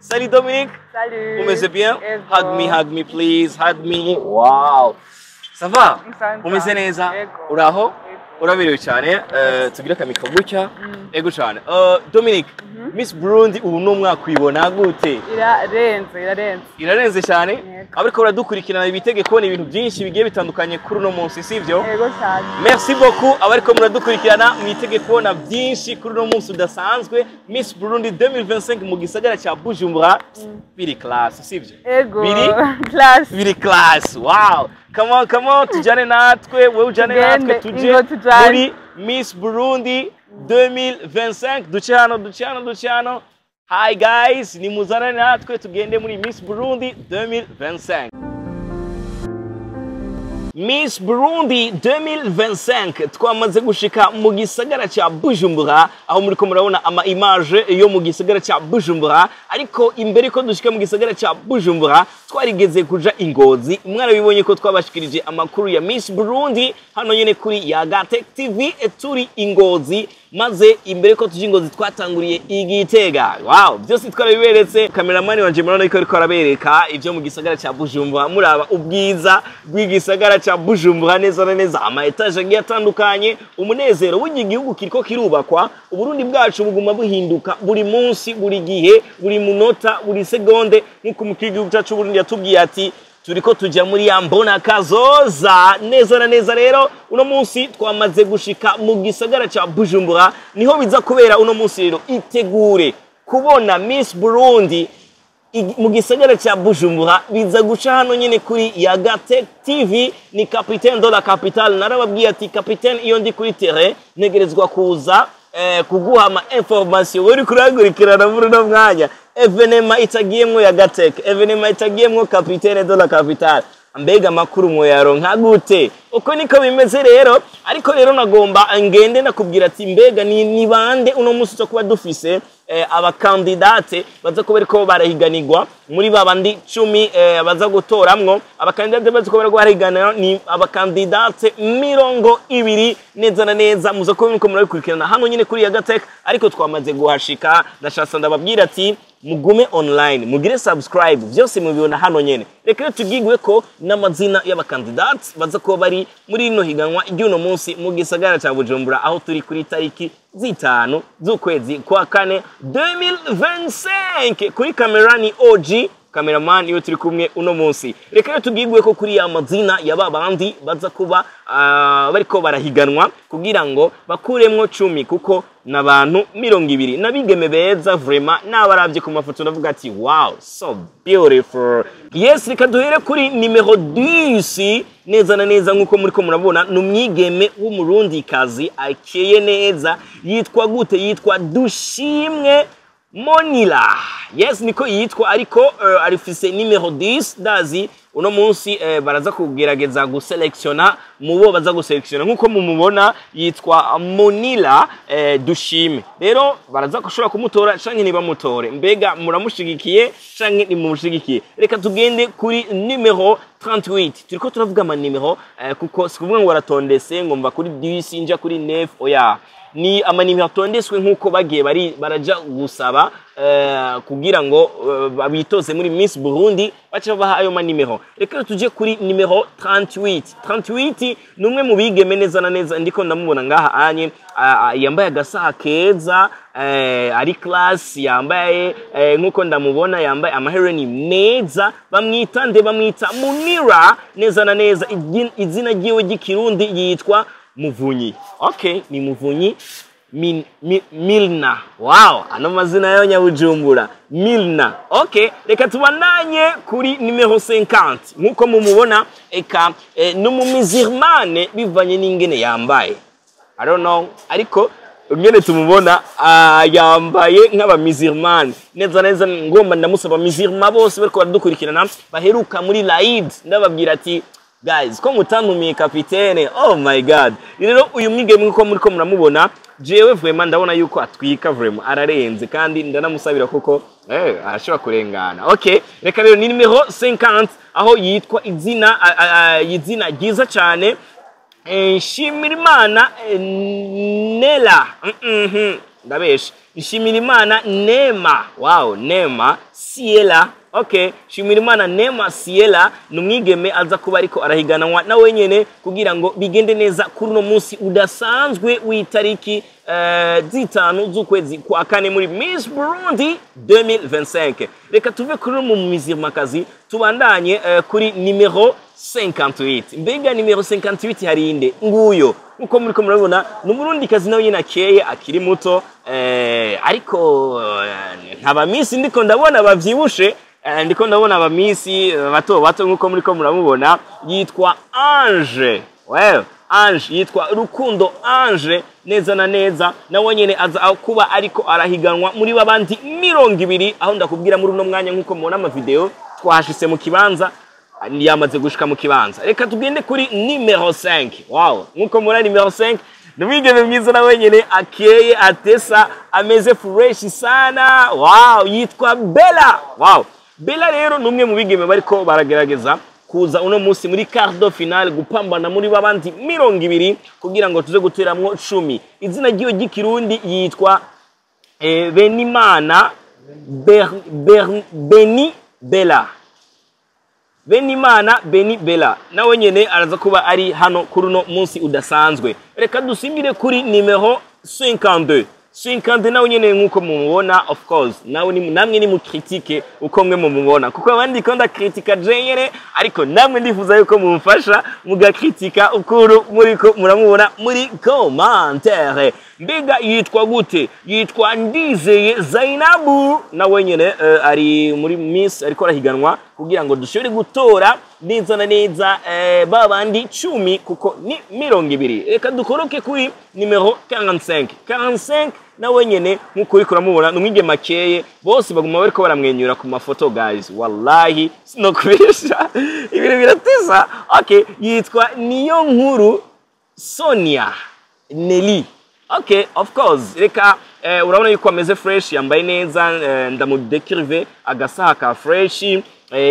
Salut Dominique. Salut. Umeze bien? Ego. Hug me, hug me please, hug me. Wow. Ça va? Nsanza. Umeze neza? Ego. Uraho? Ego. Uraberewe cyane. Tugire akamicro gutya. Ego cyane. Dominique, Miss Burundi ubu ni umwaka, uyibona gute? Irarenze, irarenze. Irarenze cyane. Yego. Abariko baradukurikirana bitege kubona ibintu byinshi bigiye bitandukanye kuri uno munsi, sivyo? Ego cyane. Merci beaucoup abariko muradukurikirana, mwitege kubona byinshi kuri uno munsi udasanzwe, Miss Burundi 2025 mu gisagara cya Bujumbura. Biri class, sivyo? Ego. Biri Class. Biri class. Wow. Come on, come on, tujane natwe, wewe ujane Tugende, natwe tuje ingo tujane. muri Miss Burundi 2025. Duce hano, duce hano, duce hano. Hi guys, nimuzane natwe tugende muri Miss Burundi 2025. Miss Burundi 2025, twamaze gushika mu gisagara cya Bujumbura, aho muriko murabona ama image yo mu gisagara cya Bujumbura. Ariko imbere ko dushika mu gisagara cya Bujumbura, twarigeze kuja i Ngozi. Mwarabibonye ko twabashikirije amakuru ya Miss Burundi hano nyene kuri Yagatech TV turi i Ngozi. Maze imbere ko tuja i Ngozi, twatanguriye i Gitega. Wow, byose twarabiberetse. Cameraman wanje murabona ko ariko arabereka ivyo mu gisagara cya Bujumbura. Muraba ubwiza bw'igisagara cya Bujumbura neza na neza, ama étage agiye atandukanye, umunezero w'igihugu kiriko kirubakwa. Uburundi bwacu buguma buhinduka buri munsi, buri gihe, buri munota, buri segonde, nk'uko umukuru w'igihugu cyacu Burundi yatubwiye ati turiko tujya muri ya mbona kazoza neza na neza. Rero uno munsi twamaze gushika mu gisagara cya Bujumbura, niho biza kubera uno munsi. Rero itegure kubona Miss Burundi mu gisagara cya Bujumbura. Biza guca hano nyine kuri Yagatech TV. Ni Capitaine de la Capitale. Narababwiye ati capitaine iyo ndi kuri terrain ntegerezwa kuza kuguha ama information. Uri kurangurikirana muri uno mwanya, événement itagiyemwo Yagatech, événement itagiyemwo Capitaine de la Capitale, mbega amakuru mwoyaronka gute? Uko niko bimeze rero. Ariko rero nagomba ngende nakubwira ati mbega ni bande uno munsi cyo kuba dufise abacandidate baza kuba ariko barahiganirwa muri babandi 10 baza gutoramwo. Abacandidate baza kuba bariko barahiganira ni abacandidate 20 neza na neza. Muza kuba muriko murabikurikirana hano nyine kuri Yagatech. Ariko twamaze guhashika, ndashasa ndababwira ati mugume online, mugire subscribe, byose mubibona hano nyene. Reka rero tugigwe ko n'amazina y'abacandidate baza kuba bari muri rino higanwa ry'uno munsi mu gisagara ca Bujumbura, aho turi kuri tariki 5 z'ukwezi kwa kane 2025. Kuri kamera ni OG cameraman iyo turi kumwe uno munsi. Reka rero tugigwe ko kuri ya mazina ya babandi baza kuba bariko barahiganwa kugira ngo bakuremwo 10, kuko n'abantu 20 n'abigeme beza vraiment. N'abaravye ku mafoto ndavuga ati wow, so beautiful. Yes, reka duhere kuri nimero 10 neza na neza. Nk'uko muriko murabona, ni umwigeme w'umurundikazi akeye neza. Yitwa gute? Yitwa Dushimwe Monila. Yes, niko yitwa, ariko arifise nimero 10. Ndazi uno munsi baraza kugerageza guselectiona mubo baza guselectiona. Nkuko mumubona, yitwa Monila Dushime. Rero baraza kushobora kumutora canke ntibamutore. Mbega muramushigikiye canke ntimumushigikiye? Reka tugende kuri nimero 38. Turiko turavuga ama nimero kuko sikuvuga ngo baratondese ngo mva kuri 10 nja kuri 9, oya, ni amanimero atondeswe nk'uko bagiye bari baraja gusaba kugira ngo bitoze muri Miss Burundi, baca babaha ayo manimero. Reka tuje kuri nimero 38. 38 ni umwe mu bigeme neza na neza, ndiko ndamubona ngaha anye yambaye agasaha keza, ari class, yambaye nkuko ndamubona yambaye amahereni meza. Bamwita nde? Bamwita Munira neza na neza. Izina ryiwe ry'ikirundi yitwa Muvunyi. Okay, ni Muvunyi Milna. Wow, ano mazina y'abanyabujumbura. Milna. Okay, reka tubandanye kuri nimero 50. Nkuko mumubona, eka n'umumizirmane bivanye n'ingene yambaye. I don't know, ariko ingene tumubona yambaye nk'abamizirmane neza neza. Ngomba ndamusaba mizirma bose bariko baradukurikirana baheruka muri Laid, ndababwira ati guys, ko mutantumiye kapitene? Oh my God. Rero uyu mwigeme, nkuko muriko muramubona, jewe vraiment ndabona yuko atwika, vraiment ararenze, kandi ndanamusabira kuko arashobora kurengana. Okay, reka rero ni nimero 50, aho yitwa izina izina ryiza cyane, Nshimirimana Nela. Ndabeshe. Nshimirimana Nema. Wow, Nema Siela. Okay, Nshimirimana Nema Siela ni umwigeme aza kuba ariko arahiganwa na wenyene kugira ngo bigende neza kuri uno munsi udasanzwe w'itariki 5 z'ukwezi kwa kane muri Miss Burundi 2025. Reka tuve kuri mu mizirmakazi, tubandanye kuri nimero 58. Mbega nimero 58 hari inde? Nguyo, nkuko muriko murabibona, ni umurundi kazi nawe nyine akeye, akiri muto, ariko ntaba miss ndiko ndabona bavyibushe, ndiko ndabona aba miss bato bato. Nkuko muriko muramubona, yitwa Ange. Well, Ange yitwa Rukundo Ange neza na neza. Nawe nyene aza kuba ariko arahiganwa muri babandi 20, aho ndakubwira muri uno mwanya, nkuko mubona ama video, twahashitse mu kibanza, yamaze gushika mu kibanza. Reka tugende kuri nimero 5. Wow, nkuko mubona, nimero 5 ni umwigeme mwiza na wenyene, akeye, atesa, ameze fresh sana. Wow, yitwa Bella. Wow, Bella rero ni umwe mu bigeme bariko baragerageza kuza uno munsi muri quart de finale, gupambana muri babandi 20 kugira ngo tuze guteramwo 10. Izina ryiwe ry'ikirundi yitwa Benimana Beni Bella. Benimana Beni Bella nawe nyene araza kuba ari hano kuri uno munsi udasanzwe. Reka dusimbire kuri nimero 52. 52 nawe nyene, nkuko mumubona, of course nawe ni namwe ni mukritike uko mwe mumubona, kuko abandi ko ndakritika je nyene, ariko namwe ndifuza yuko mumfasha mugakritika ukuru muriko muramubona muri commentaire. Mbega yitwa gute? Yitwa Ndizeye Zainabu. Nawe nyene ari muri Miss, ariko arahiganwa kugira ngo dushobore gutora neza na neza babandi 10, kuko ni 20. Reka dukoroke kuri nimero 45. 45 nawe nyene, nkuko uriko uramubona, ni umwigeme akeye. Bose baguma bariko baramwenyura ku mafoto. Guys, wallahi sinokubesha, ibintu biratesa. Okay, yitwa Niyo Nkuru Sonia Nelly. Okay, of course, reka urabona yuko ameze fresh, yambaye neza, ndamudekirive agasaha ka fresh,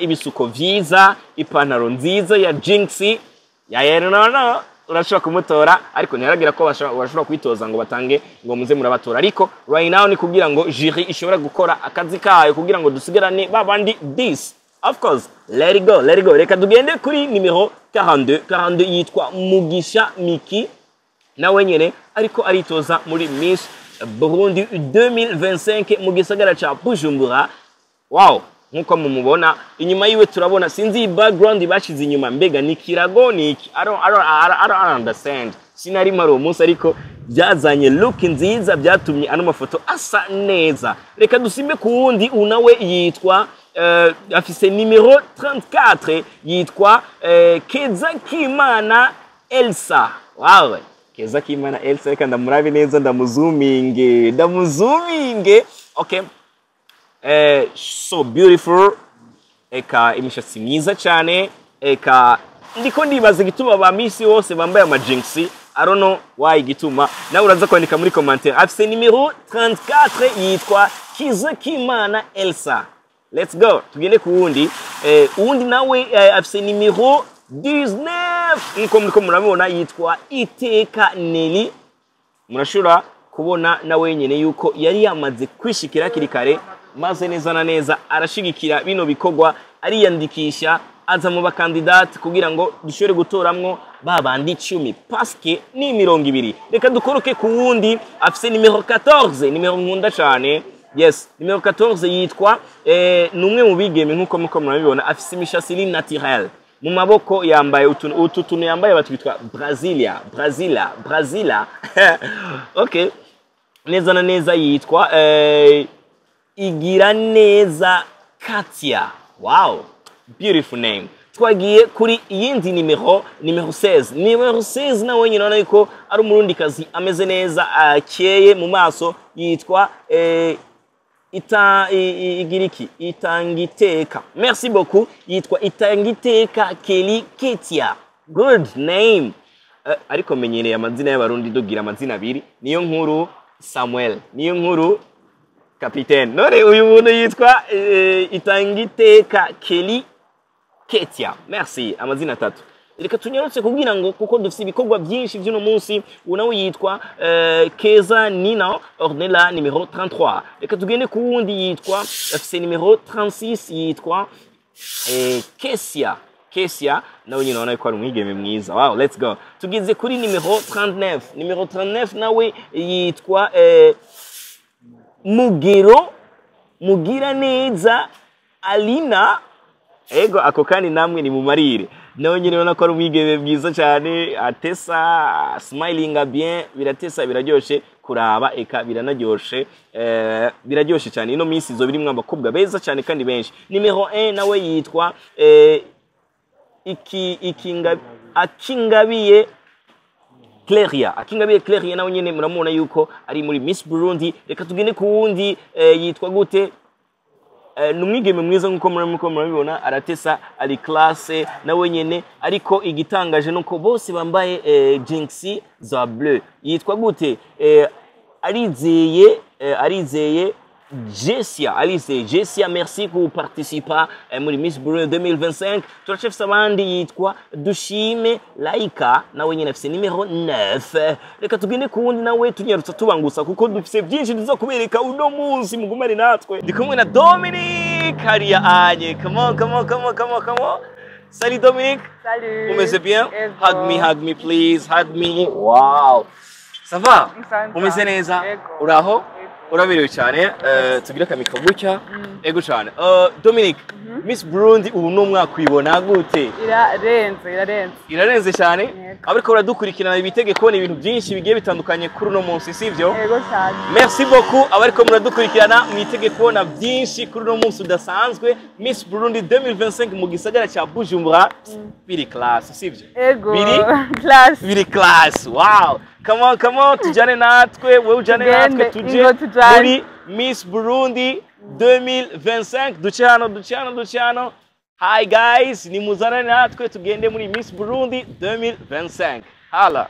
ibisuko vyiza, ipantaro nziza ya jeans ya yero. No no, urashobora kumutora, ariko ntiharagira ko bashobora kwitoza ngo batange ngo muze murabatora. Ariko right now ni kugira ngo jury ishobora gukora akazi kayo kugira ngo dusigarane babandi this. Of course, let it go, let it go. Reka tugende kuri nimero 42. 42 yitwa Mugisha Miki, nawe nyene ariko aritoza muri Miss Burundi 2025 mu gisagara ca Bujumbura. Wow, nkuko mumubona inyuma yiwe, turabona, sinzi iyi background bashize inyuma, mbega ni kirago, ni iki? I don't understand. Sinari mari uwo munsi, ariko byazanye look nziza, byatumye ano mafoto asa neza. Reka dusimbe ku wundi. Unawe yitwa afise nimero 34, yitwa Keza Kimana Elsa. Wow, Keza Kimana Elsa, reka ndamurabe neza, ndamuzuminge, ndamuzuminge. Okay, so beautiful, eka imishatsi myiza cyane. Eka ndiko ndibaza igituma ba miss bose bambaye ama jeans. I don't know why, igituma nawe uraza kwandika muri commentaire. Afise nimero 34, yitwa Kizakimana Elsa. Let's go, tugende ku wundi. Uwundi nawe afise nimero 19, nkuko muriko murabibona, yitwa Iteka Nelly. Murashobora kubona na wenyine yuko yari yamaze kwishikira hakiri kare, maze neza na neza arashigikira bino bikorwa, ariyandikisha, aza mu bakandidate kugira ngo dushobore gutoramwo ba bandi 10, paske ni 20. Reka dukoroke ku wundi afise nimero 14, nimero nkunda cyane. Yes, nimero 14 yitwa ni umwe mu bigeme, nkuko muko murabibona, afise imishatsi iri naturel. Mu maboko yambaye utu tuntu yambaye batwitwa Brasilia, Brasilia, Brasilia. Okay, neza na neza yitwa Igira Neza Katia. Wow, beautiful name. Twagiye kuri iyindi nimero, nimero 16. Nimero 16 nawe nyine urabona yuko ari umurundikazi ameze neza, akeye mu maso, yitwa ita igiriki Itangiteka. Merci beaucoup. Yitwa Itangiteka Kelly Ketia. Good name. Ariko menyereye amazina y'abarundi, dugira amazina abiri, Niyo Nkuru Samuel, Niyo Nkuru Kapitene. None uyu muntu yitwa Itangiteka Kelly Ketia. Merci, amazina atatu. Reka tunyarutse kugira ngo, kuko dufite ibikorwa byinshi by'uno munsi. Uwo nawe yitwa Keza Nina Ornella, nimero 33. Reka tugende ku wundi, yitwa, afise nimero 36, yitwa Kesia. Kesia nawe nyine urabona ko ari umwigeme mwiza. Wow, let's go. Tugeze kuri nimero 39. Nimero 39 nawe yitwa Mugero Mugira Neza Alina. Ego, ako kandi namwe ni mumarire. Nawe nyine urabona ko ari umwigeme mwiza cyane, atesa, smiling bien, biratesa, biraryoshe kuraba, eka biranaryoshe, biraryoshe cyane. Ino minsi izo birimwo abakobwa beza cyane kandi benshi. Nimero 1 nawe yitwa iki ikinga Akingabiye Cleria. Akingabiye Cleria nawe nyene muramubona yuko ari muri Miss Burundi. Reka tugende ku wundi, yitwa gute? Ni umwigeme mwiza nkuko murimo murabibona, aratesa, ari classe nawe nyene. Ariko igitangaje nuko bose bambaye jeans za bleu. Yitwa gute? Arizeye Jessia. Arizeye Jessia, merci ku participa muri Miss Burundi 2025. Turacafise abandi, yitwa Dushime Laika, nawe nyene afise nimero 9. Reka tugende ku wundi nawe, tunyarutsa, tubangutsa, kuko dufise byinshi tuza kubereka uno munsi. Mugumane natwe. Ndi kumwe na Dominique hariya anye. Come on, come on, come on, come on, come on. Salut Dominique. Salut. Umeze bien? Ego. Hug me, hug me please, hug me. Wow, ça va? Ça va. Umeze neza? Ego. Uraho? Ego. Uraberewe cyane. Tugire akamikro gutya. Ego cyane. Dominique, Miss Burundi ubu ni umwaka, uyibona gute? Irarenze, irarenze. Irarenze cyane. Yego. Abariko baradukurikirana bitege kubona ibintu byinshi bigiye bitandukanye kuri uno munsi, sivyo? Ego cyane. Merci beaucoup abariko muradukurikirana, mwitege kubona byinshi kuri uno munsi udasanzwe, Miss Burundi 2025 mu gisagara cya Bujumbura. Biri class, sivyo? Ego. Biri Class. biri class. Wow, come on, come on, tujane natwe, wewe ujane natwe. Tugende, tuje ingo tujane. muri Miss Burundi 2025. Duce hano, duce hano, duce hano. Hi guys, nimuzane natwe tugende muri Miss Burundi 2025. Hala.